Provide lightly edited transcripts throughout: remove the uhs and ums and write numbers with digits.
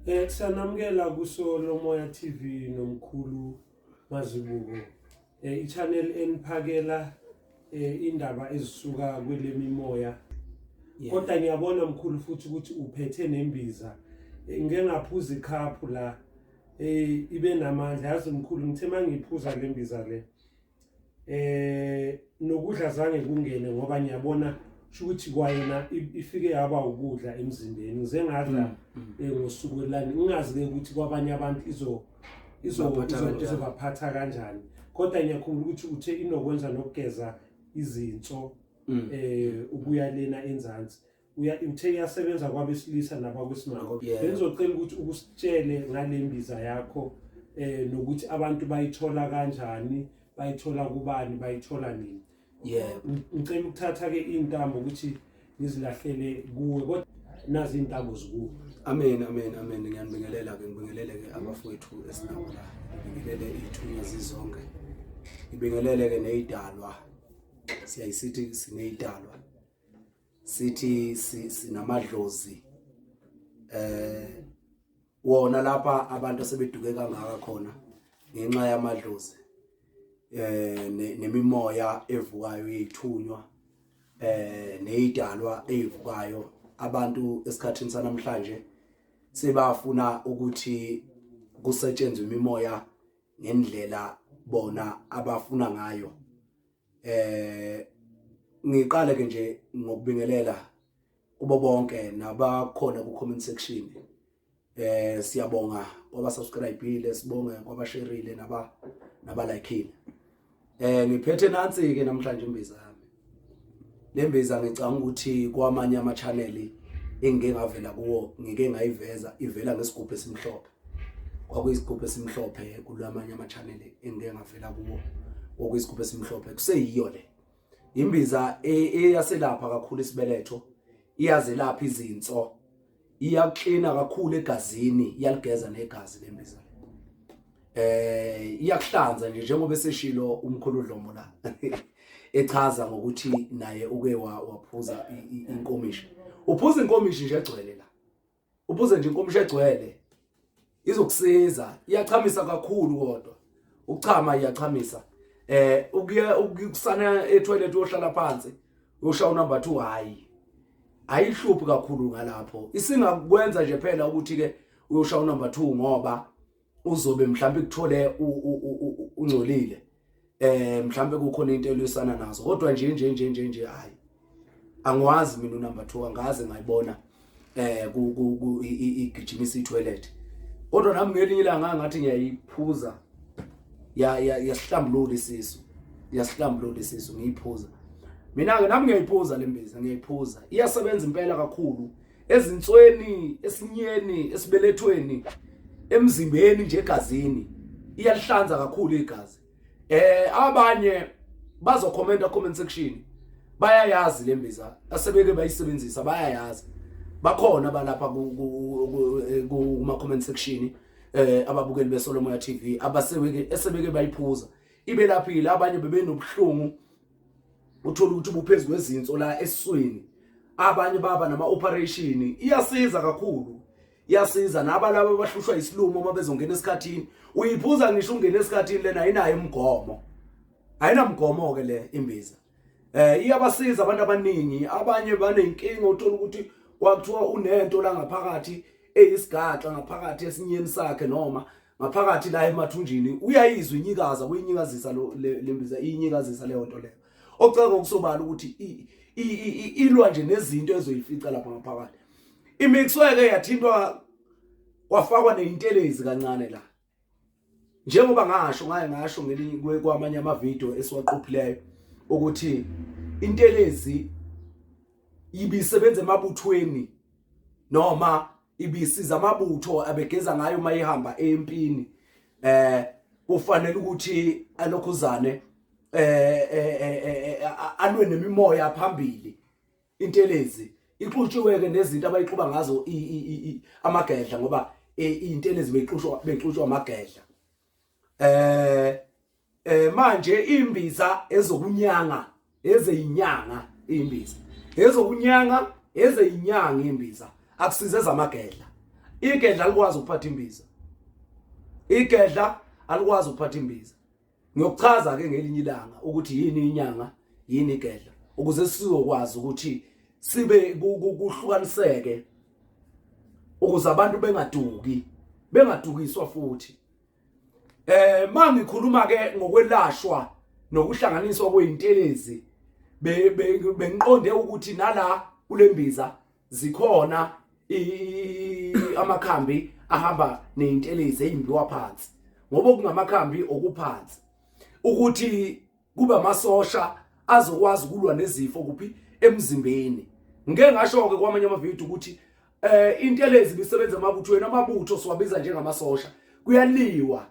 Siyanamukela kuSolomoya TV nomkhulu Mazibuko. I-channel eniphakela indaba ezisuka kwelemimoya. Kodwa ngiyabona mkhulu futhi ukuthi uphethe nembiza. Ngike ngaphuza ikhaphu la ibe namandla, yazi mkhulu, ngithe mangiphuza le mbiza le nokudla zange kungene, ngoba ngiyabona sho ukuthi kwayena ifike yaba ukudla emzimbeni. Ngize ngadla ngosuku elani, ngingazi-ke ukuthi kwabanye abantu Baphatha kanjani. izobaphatha kanjani, kodwa ngiyakhumbula ukuthi uthe inokwenza nokugeza izinso ukuya lena enzansi. Uya uthe iyasebenza kwabesilisa nabakwesimame. Bengizocela ukuthi ukusitshele ngale mbiza yakho nokuthi abantu bayithola kanjani, bayithola kubani, bayithola nini. Ngicela ukuthatha ke intambo ukuthi ngizilahlele kuwe, kodwa nazi intambo zikuwe. Amen, amen, amen. Ngiyanibingelela ke, ngibingelele ke abafowethu esinabo la. Ngibingelele izithunywa zizonke. Ngibingelele ke nezidalwa. Siyayisithi sinezidalwa. Sithi sinamadlozi. Wona lapha abantu asebeduke kangaka khona ngenxa yamadlozi. Nemimoya evukayo yethunywa, nezidalwa ezivukayo. Abantu esikhathini sanamhlanje sebafuna ukuthi kusetshenzwe imimoya ngendlela bona abafuna ngayo. Ngiqale ke nje ngokubingelela kubo bonke nabakhona ku comment section. Siyabonga kwaba subscribeile, sibonge kwabashareile naba likeile. Ngiphethe nansi ke namhlanje imbiza yami. Le mbiza ngicanga ukuthi kwamanye ama channel engike ngavela kuwo ngike ngayiveza, ivela ngesigubhu esimhlophe. Kwakuyisigubhu esimhlophe kulamanye ama channel engike ngavela kuwo, okuyisigubhu esimhlophe kuseyiyo le. Imbiza eyaselapha kakhulu isibeletho, iyazelapha izinso, iyaklina kakhulu egazini, iyaligeza negazi lembiza. Iyakuhlanza nje njengoba eseshilo umkhulu Dlomo la echaza ngokuthi naye uke waphuza inkomishi. Uphuza inkomishi nje egcwele la. Uphuze nje inkomishi egcwele izokusiza, iyachamisa kakhulu, kodwa ukuchama iyachamisa. Ukuya ukusana etoilet uyohlala phansi uyoshaya number 2, hayi ayihluphi kakhulu ngalapho. Isingakwenza nje phela ukuthi ke uyoshaya number 2 ngoba uzobe mhlawumbe kuthole ungcolile, mhlawumbe kukhona into elwisana nazo, kodwa nje nje nje nje nje hayi angiwazi mina unumber 2, angaze ngayibona ku igijimisa itoilet. Kodwa nami ngelinye ilanga ngathi ngiyayiphuza, ya yasihlambulula isisu, yasihlambulula isisu ngiyiphuza. Mina ke nami ngiyayiphuza lembiza, ngiyayiphuza, iyasebenza impela kakhulu ezinsweni, esinyeni, esibelethweni, emzimbeni nje, egazini iyalihlanza kakhulu igazi. Abanye bazokhomenta comment section, bayayazi lembiza, asebeke bayisebenzisa, bayayazi, bakhona balapha kuma comment section, ababukeli beSolomoya TV abasebeke esebeke bayiphuza ibelaphile. Abanye bebenobuhlungu, uthola ukuthi ubuphezulu kwezinso la esiswini, abanye baba nama operation. Iyasiza kakhulu, iyasiza nabalabo abahlushwa isilumo uma bezongena esikhathini. Uyiphuza ngisho ungena esikhathini lena, ayinayo imigomo, ayinamgomo ke le imbiza. Iyabasiza abantu abaningi. Abanye banenkinga, uthola ukuthi kwakuthiwa unento la ngaphakathi eyisigaxa ngaphakathi esinyeni sakhe noma ngaphakathi la emathunjini, uyayizwa inyikaza, kuyinyikazisa lo lembiza, iyinyikazisa leyo nto leyo. Okucela ngokusobala ukuthi ilwa nje nezinto ezoyifica lapha ngaphakathi. Imixwe ke yathintwa kwafakwa nezintelezi kancane la, njengoba ngasho ngaye ngasho ngelinye kwamanye ama video esiwaqophileyo ukuthi intelezi ibisebenza emabuthweni noma ibisiza amabutho abegeza ngayo uma ihamba empini. Kufanele ukuthi alokhuzane alwe nemimoya phambili. Intelezi ixutshiwe ke nezinto abayixuba ngazo amagedla, ngoba intelezi beyixutshwa amagedla. Manje imbiza ezokunyanga, ezeyinyanga, imbiza ezokunyanga, ezeyinyanga, imbiza akusize zamagedla. Igedla alikwazi ukuphatha imbiza. Igedla alikwazi ukuphatha imbiza. Ngiyokuchaza ke ngelinye ilanga ukuthi yini inyanga, yini igedla, ukuze sizokwazi ukuthi sibe kuhlukaniseke ukuze abantu bengaduki, bengadukiswa futhi. Eh mangikhuluma ke ngokwelashwa nokuhlanganiswa kweintelezi bengiqonde ukuthi nala kulembiza zikhona amakhambi ahamba nezintelezi ezimbiwa phansi ngoba okungamakhambi okuphansi ukuthi kube amasosha azokwazi ukulwa nezifo kuphi emzimbeni. Ngike ngasho ke kwamanye amavidiyo ukuthi intelezi ibisebenza emabuthweni, amabutho siwabiza njengamasosha, kuyaliwa,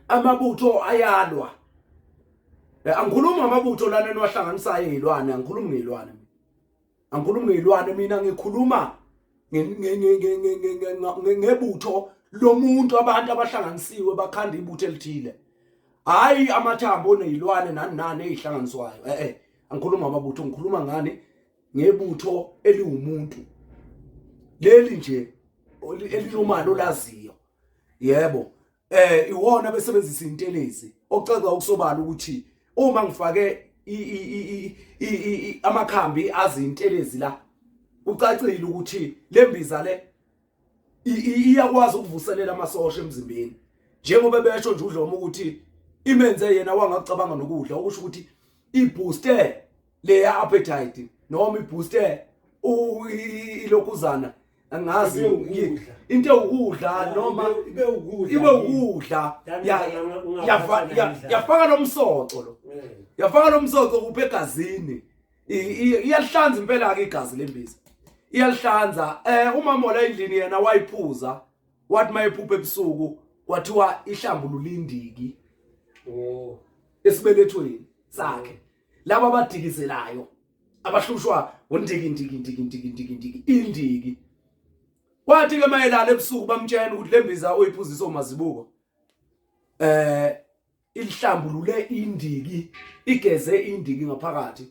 amabutho ayalwa. Angikhulumi ngamabutho lana eniwahlanganisayo ezilwane, angikhulumi ngezilwane, angikhulumi ngezilwane mina, ngikhuluma ngebutho lomuntu, abantu abahlanganisiwe bakhanda ibutho elithile, hayi amathambo nezilwane nani nani ezihlanganiswayo. Angikhulumi ngamabutho, ngikhuluma ngani? Ngebutho eliwumuntu leli nje elinomali olaziyo. Yebo, iwona besebenzisa intelezi, okucaca okusobala ukuthi uma ngifake amakhambi azintelezi la, kucacile ukuthi lembiza le iyakwazi ukuvuselela amasosha emzimbeni, njengoba besho nje uDlomo ukuthi imenze yena wangakucabanga nokudla, okusho ukuthi ibooster leya appetite noma ibooster ilokhuzana, angazi into ewukudla noma ibe ukudla, ibe ukudla, yafaka lo msoco lo, yafaka lo msoco kuphi egazini, iyalihlanza impela ke igazi lembiza, iyalihlanza. Umama la endlini yena wayiphuza, wathi mayephupha ebusuku kwathiwa ihlambulula indiki esibelethweni sakhe, laba abadikizelayo abahlushwa undiki ndiki ndiki ndiki ndiki ndiki indiki. Kwathi ke mayelana ebusuku bamtshela ukuthi lembiza oyiphuzisa omazibuko ilihlambulule indiki, igeze indiki ngaphakathi,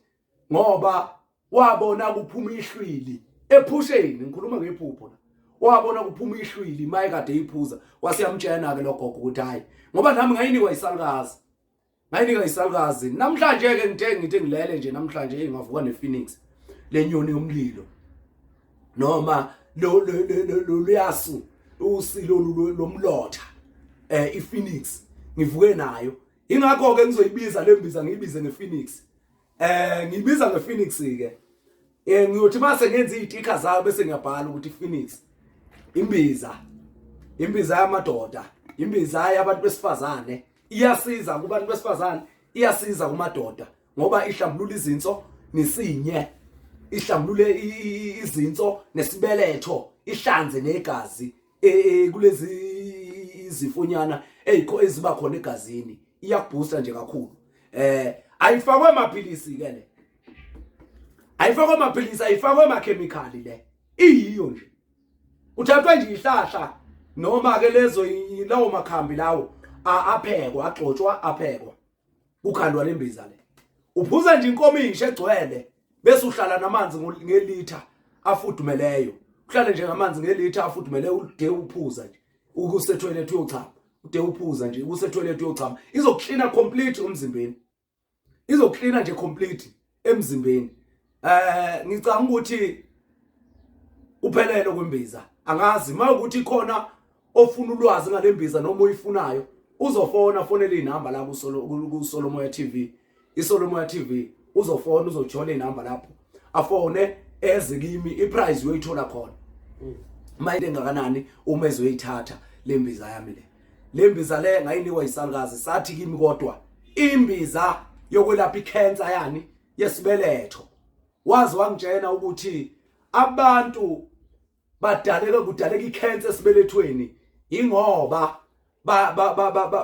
ngoba wabona kuphuma ihlwili ephusheni. Ngikhuluma ngephupho la, wabona kuphuma ihlwili maye kade iphuza. Wasiyamtshena ke logogo ukuthi hayi, ngoba nami ngayinikwa isalukazi, ngayinika isalukazi. Namhlanje ke ngithe ngithi ngilele nje namhlanje ngingavuka nePhoenix lenyoni yomlilo noma lo lo usilo lomlotha, iPhoenix ngivuke nayo. Ingakho ke ngizoyibiza lembiza, ngiyibize ngePhoenix, ngiyibiza ngePhoenix ke. Ngiyothi mase ngenza izitikha zayo bese ngiyabhala ukuthi iPhoenix imbiza, imbiza yamadoda, imbiza yabantu besifazane, iyasiza kubantu besifazane, iyasiza kumadoda ngoba ihlambulula izinso nesinye, ihlambulule izinso nesibeletho, ihlanze negazi kulezi izifonyana ezikho eziba khona egazini, iyakubooster nje kakhulu. Ayifakwe amaphilisi ke le, ayifakwe amaphilisi, ayifakwe amakhemikhali le, iyiyo nje, uthathwe nje ihlahla noma ke lezo lawo makhambi lawo aphekwa, agxotshwa, aphekwa, kukhandwa lembiza le. Uphuza nje inkomishi egcwele bese uhlala namanzi ngelitha afudumeleyo, uhlale nje ngamanzi ngelitha afudumeleyo, ude uphuza nje ukuse toilet uyochama, ude uphuza nje ukuse toilet uyochama, izokuklina complete umzimbeni, izoklina nje complete emzimbeni. Ngicanga ukuthi uphelele kwembiza. Angazi mawukuthi khona ofuna ulwazi ngalembiza noma uyifunayo, uzofona, fonela inamba la kuSolo, kuSolomoya TV, iSolomoya TV, uzofona, uzojola inamba lapho, afone eze kimi, iprice uyoyithola khona mayile engakanani uma ezoyithatha lembiza yami le. Lembiza le ngayinikwa isalukazi, sathi kimi kodwa imbiza yokwelapha icancer yani yesibeletho. Wazi wangitshena ukuthi abantu badaleka, kudaleka icancer esibelethweni ingoba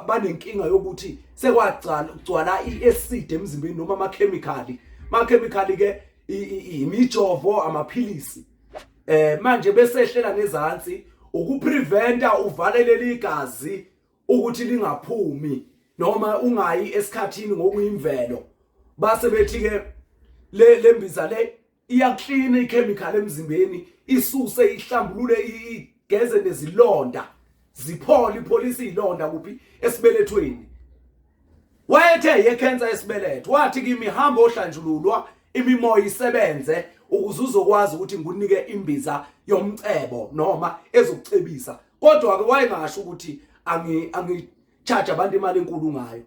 banenkinga yokuthi sekwagcwala iacid emzimbeni noma ama chemical, ma chemical ke imijovo, amaphilisi. Manje besehlela ngezansi ukupreventa, uvalele igazi ukuthi lingaphumi noma ungayi esikhathini ngokuyimvelo. Base bethi ke le lembiza le Iyaklina ichemical emzimbeni, isuse, ihlambulule, igeze nezilonda ziphole, ipholisa izilonda kuphi? Esibelethweni. Wayethe yecancer esibeletho, wathi kimi hamba ohlanjululwa, imimoya isebenze ukuze uzokwazi ukuthi ngikunike imbiza yomcebo noma ezokucebisa. Kodwa ke wayengasho ukuthi angi charge abantu imali enkulu ngayo,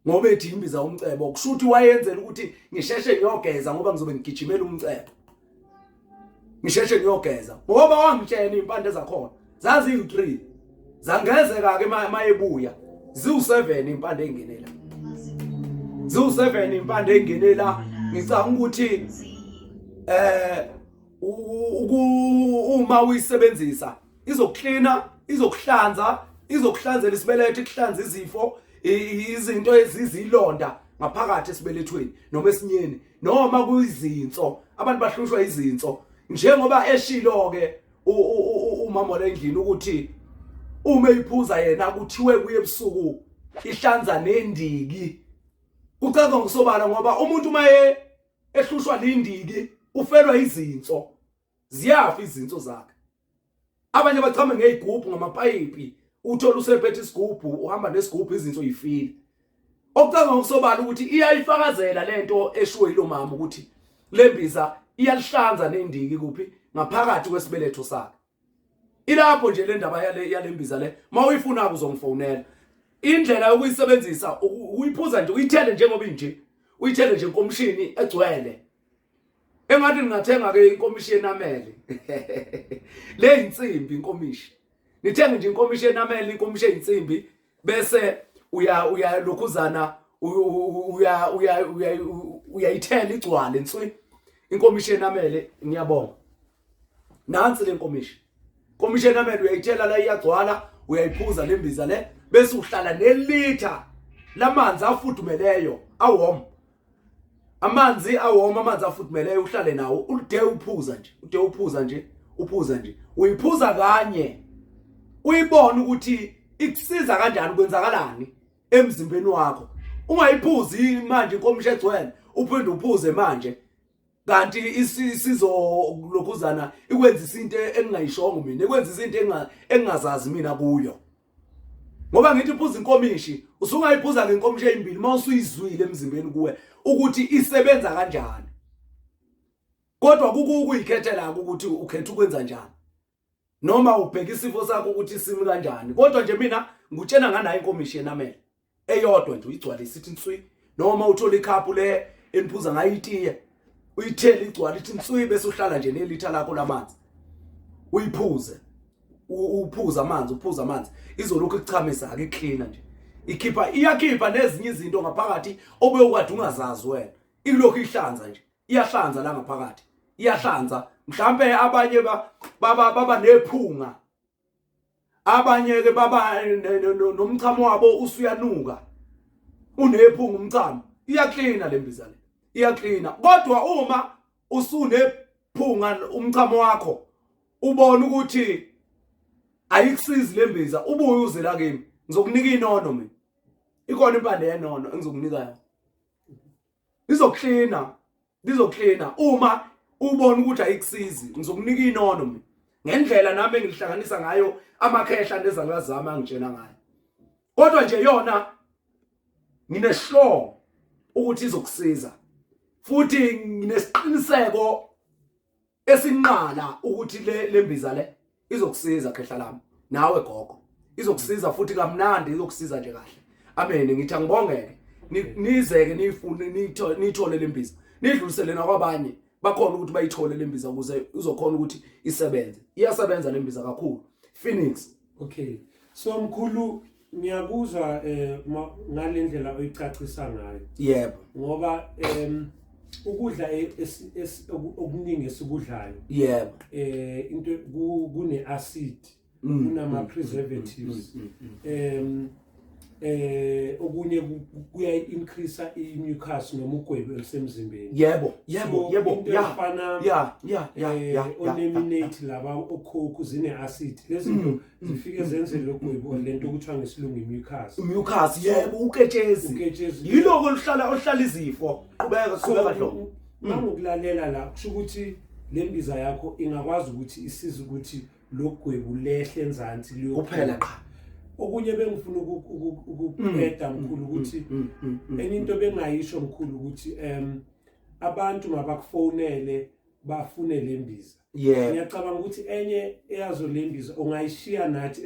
ngoba ethi imbiza umcebo kusho ukuthi wayenzela ukuthi ngisheshe ngiyogeza, ngoba ngizobe ngigijimela umcebo, ngisheshe ngiyogeza, ngoba wangitshena impande zakhona zaziyi-3, zangezeka ke mayebuya ziwu-7 impande engenela, ziwu-7 impande engenela. Ngicabanga ukuthi uma uyisebenzisa izokuklina, izokuhlanza, izokuhlanzela isibeletho, ikuhlanza izifo, izinto ezizilonda ngaphakathi esibelethweni noma esinyeni noma kuyizinso. Abantu bahlushwa izinso, njengoba eshilo ke umama endlini ukuthi uma eyiphuza yena kuthiwe kuye ebusuku ihlanza nendiki. Kucaca ngokusobala, ngoba umuntu uma ehlushwa lindiki ufelwa izinso, ziyafa izinso zakhe. Abanye bachame ngezigubhu, ngamapayipi, uthola usephethe isigubhu, uhamba nesigubhu, izinso yifile. Okucaca ngokusobala ukuthi iyayifakazela lento eshiwo yilo mama ukuthi lembiza iyalihlanza nendiki kuphi? Ngaphakathi kwesibeletho sakhe. Ilapho nje le ndaba yale mbiza le. Mawuyifuna uzongifonela. Indlela yokuyisebenzisa, uyiphuza nje, uyithele njengoba inje, uyithele nje enkomishini egcwele. Engathi ningathenga ke inkomishi yenamele le insimbi, inkomishi, nithenge nje inkomishi yenamele, inkomishi eyinsimbi, bese uya lokhuzana, uya uya uyayithela igcwale nswi inkomishi yenamele. Ngiyabonga. Nansi le nkomishi, inkomishi yenamele, uyayithela la, iyagcwala, uyayiphuza lembiza le, bese uhlala nelitha lamanzi afudumeleyo, awarm, amanzi awoma, amanzi afudumeleyo, uhlale nawo ude uphuza nje, ude uphuza nje, uphuza nje, uyiphuza kanye, uyibone ukuthi ikusiza kanjani, kwenzakalani emzimbeni wakho. Ungayiphuzi manje inkomishi egcwele, uphinde uphuze manje, kanti isizokulokhuzana ikwenzisa into engingayishongo mina, ikwenzisa into engingazazi mina kuyo, ngoba ngithi phuza inkomishi, usungayiphuza ngenkomishi ezimbili uma usuyizwile emzimbeni kuwe ukuthi isebenza kanjani. Kodwa kukuyikhethela ukuthi ukhetha ukwenza njani noma ubheka isifo sakho ukuthi simi kanjani. Kodwa nje mina ngutshena nganayo inkomishi yenamele eyodwa nje, uyigcwalise ithi nswi, noma uthola ikhaphu le eniphuza ngayo itiye, uyithele igcwala ithi nswi, bese uhlala nje nelitha lakho lamanzi, uyiphuze, uphuza amanzi, uphuza amanzi, izolokhu ikuchamisa ake, icleaner nje, ikhipha, iyakhipha nezinye izinto ngaphakathi obewukade ungazazi wena, ilokhu ihlanza nje, iyahlanza la ngaphakathi, iyahlanza. Mhlambe abanye baba nephunga, abanye ke baba nomchamo wabo usuyanuka, unephunga umchamo, iyaklina lembiza le, iyaklina. Kodwa uma usunephunga umchamo wakho, ubona ukuthi ayikusizi lembiza, ubuye uze la kimi, ngizokunika inono mina, ikhona impande yenono engizokunika yona, izoklina, lizoklina. Uma ubona ukuthi ayikusizi, ngizokunika inono mina, ngendlela nami engihlanganisa ngayo amakhehla nezalukazi zami angitshena ngayo. Kodwa nje yona ngineshloko ukuthi izokusiza, futhi nginesiqiniseko esinqala ukuthi le lembiza le izokusiza, khehla lami, nawe gogo, izokusiza futhi kamnandi, izokusiza nje kahle. Amen. Ngithi angibongeke, nizeke niyifune, niyithole lembiza, nidlulisele nakwabanye bakhona ukuthi bayithole lembiza ukuze izokhona ukuthi isebenze. Iyasebenza lembiza kakhulu, Phoenix. Okay, so mkhulu, ngiyakuzwa ngalendlela oyicacisa ngayo. Ngoba ukudla okuningi esikudlayo, into kune acid, kunama preservatives, okunye kuya increase i-mucus noma ugwebu elisemzimbeni. yebo yebo So, into efana oneminate laba, oCoke, zine acid, lezi zinto zifike zenze lo gwebu, lento okuthiwa ngesilungu i-mucus. Mucus, yebo, uketshezi. Uketshezi. Yiloko oluhlala, oluhlala izifo. Qhubeka, qhubeka, Dlomo. Mangukulalela la kusho ukuthi le mbiza yakho ingakwazi ukuthi isize ukuthi logwebu lehle enzansi liyophela qha. Okunye bengifuna ukuqeda mkhulu ukuthi enye into bengayisho mkhulu ukuthi abantu mabakufonele bafune le mbiza. Ngiyacabanga ukuthi enye eyazo le mbiza ungayishiya nathi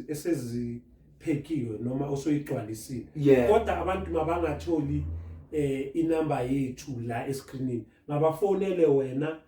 eseziphekiwe noma osoyigcwalisile. Kodwa abantu mabangatholi inamba yethu la escreenini, mabafonele wena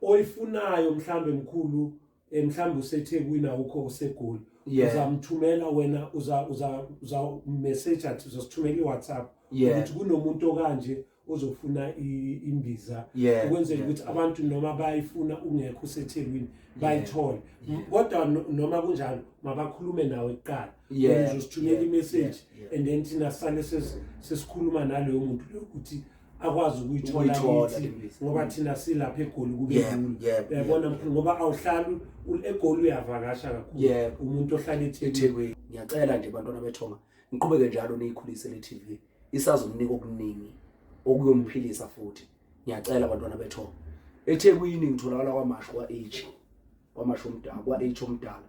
oyifunayo mhlambe mkhulu, mhlambe useThekwini awukho useGoli, uzamthumela wena, uza uza uza message athi uzosithumela iWhatsApp ukuthi kunomuntu okanje ozofuna imbiza, ukwenzela ukuthi abantu noma bayifuna ungekho useThekwini bayithole. Kodwa noma kunjalo mabakhulume nawe kuqala, uzosithumela imessage and then thina sale sesikhuluma naloyo muntu loyo ukuthi akwazi ukuyithola kithi, ngoba thina silapha eGoli kube lula. Uyabona mkhulu, ngoba awuhlali eGoli, uyavakasha kakhulu umuntu ohlala eThekwini. Ngiyacela nje bantwana bethonga, niqhubeke njalo niyikhulise le TV, isazomnika okuningi okuyomphilisa futhi. Ngiyacela bantwana bethonga, eThekwini ngitholakala kwaMashu kwa-H, kwaMashu omdala, kwa-H omdala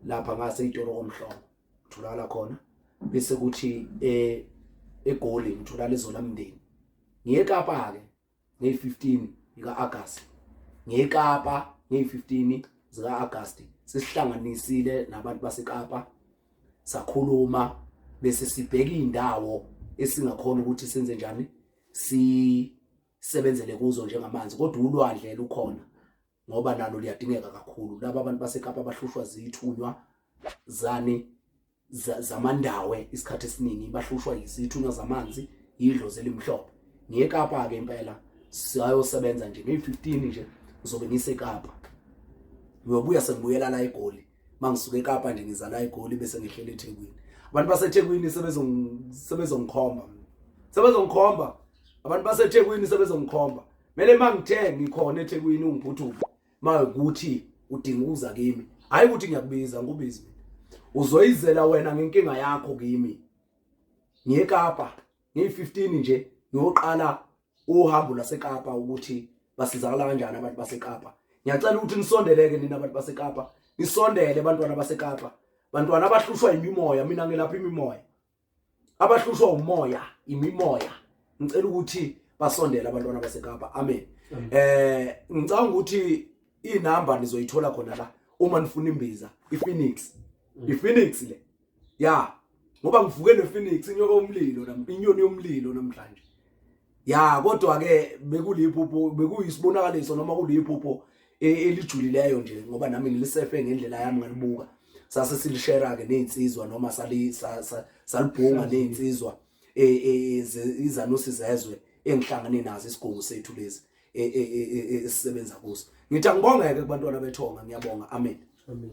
lapha ngase itoro komhlongo ngitholakala khona. Bese kuthi eGoli ngitholakala eZola Mndeni. Ngiye eKapa ke ngeyi-15 zika-August, ngiye eKapa ngeyi-15 zika-August, sisihlanganisile nabantu baseKapa sakhuluma, bese sibheka indawo esingakhona ukuthi senze njani, sisebenzele kuzo njengamanzi. Kodwa ulwandle lukhona ngoba nalo liyadingeka kakhulu. Laba abantu baseKapa bahlushwa zithunywa zani zamandawe, isikhathi esiningi bahlushwa yizithunywa zamanzi, yidlozi elimhlophe. Ngiye eKapa ke impela, siyayosebenza nje ngeyi-15 nje ngizobe ngiseKapa, ngiyobuya sengibuyela la eGoli. Mangisuka eKapa nje ngiza la eGoli bese ngihlela eThekwini. Abantu baseThekwini sebezongikhomba, sebezongikhomba abantu baseThekwini sebezongikhomba. Mele mangithe ngikhona eThekwini ungiphuthume, mawukuthi udinga ukuza kimi, hayi ukuthi ngiyakubiza, ngikubizi mina, uzoyizela wena ngenkinga yakho kimi. Ngiye eKapa ngiyi-15 nje, ngiyoqala uhambo lwaseKapa ukuthi basizakala kanjani abantu baseKapa. Ngiyacela ukuthi nisondeleke nina abantu baseKapa, nisondele bantwana baseKapa, bantwana abahlushwa imimoya. Mina ngilapha imimoya, abahlushwa umoya, imimoya. Ngicela ukuthi basondele abantwana baseKapa. Amen. Ngicabanga ukuthi inamba nizoyithola khona la uma nifuna imbiza iPhoenix, iPhoenix le ya, ngoba ngivuke nePhoenix, inyoka yomlilo, inyoni yomlilo namhlanje ya. Kodwa ke bekuliphupho, bekuyisibonakaliso noma kuliphupho elijulileyo nje, ngoba nami ngilisefe ngendlela yami ngalibuka, sase silishare ke nezinsizwa noma salibhunga nezinsizwa izanusi zezwe engihlangane nazo, isigungu sethu lezi esisebenza kuso. Ngithi angibongeke kubantwana bethonga, ngiyabonga. Amen. Amen.